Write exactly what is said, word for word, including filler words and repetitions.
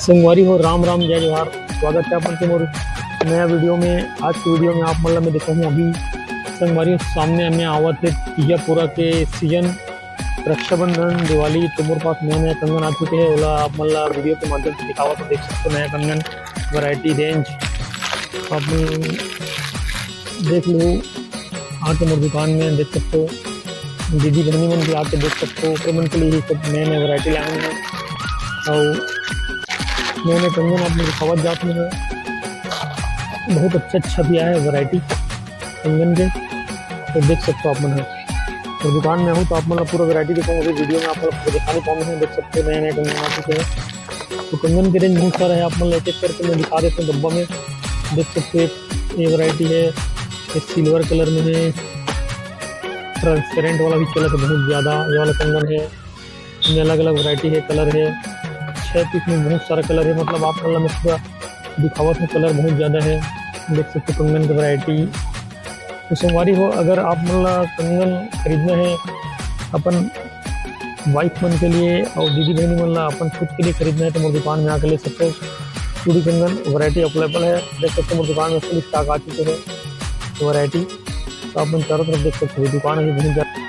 संगवारी हो, राम राम, जय जोहार। स्वागत है अपन के मोर नया वीडियो में। आज के वीडियो में आप मन ला मैं दिखाहूँ अभी संगवारी हो, सामने हमें आवत है तीजा पूरा के सीजन, रक्षाबंधन, दिवाली। तो मोर पास नया नया कंगन आ चुके हैं, ओला आप मन ला वीडियो के माध्यम से दिखावत हो। देख सकते हो नया कंगन, वैरायटी, रेंज आप मन देख लो। आके मोर दुकान में देख सकते हो, दीदी बहनी मन भी आके देख सकते हो। ओकर मन के लिए ही सब नए नए वैरायटी लाए हैं। और नए नए कंगन आप मन दिखावत जात में है, बहुत अच्छा अच्छा भी आया है वैरायटी कंगन के। तो देख सकते हो आप मन है, और दुकान में हूँ तो आप मन ला पूरा वैरायटी दिखाऊँ। अभी वीडियो में आप मन ला पूरा दिखा नहीं पाऊँ मैं। देख सकते हो नए नए कंगन आ चुके हैं। तो कंगन के रेंज बहुत सारा है, आप मन ला एक एक करके मैं दिखा देता हूँ डब्बा में। देख सकते हो एक ये वैरायटी है, ये सिल्वर कलर में है, ट्रांसपेरेंट वाला भी चलत है बहुत ज़्यादा। ये वाला कंगन है, इसमें अलग अलग वैरायटी है, कलर है, छः पीस में बहुत सारा कलर है। मतलब आप मन ला मैं पूरा दिखावत हूँ, कलर बहुत ज़्यादा है। देख सकते हो कंगन की वैरायटी। तो संगवारी हो, अगर आप मन ला कंगन खरीदना है अपन वाइफ मन के लिए और दीदी बहनी मन ला अपन खुद के लिए खरीदना है तो मोर दुकान में आके ले सकते हो। चूड़ी कंगन वैरायटी अवेलेबल है। देख सकते हो मोर दुकान में फुल स्टॉक आ चुके हैं वैरायटी। तो आप मन चारों तरफ देख सकते हो, दुकान अभी बहुत ज़्यादा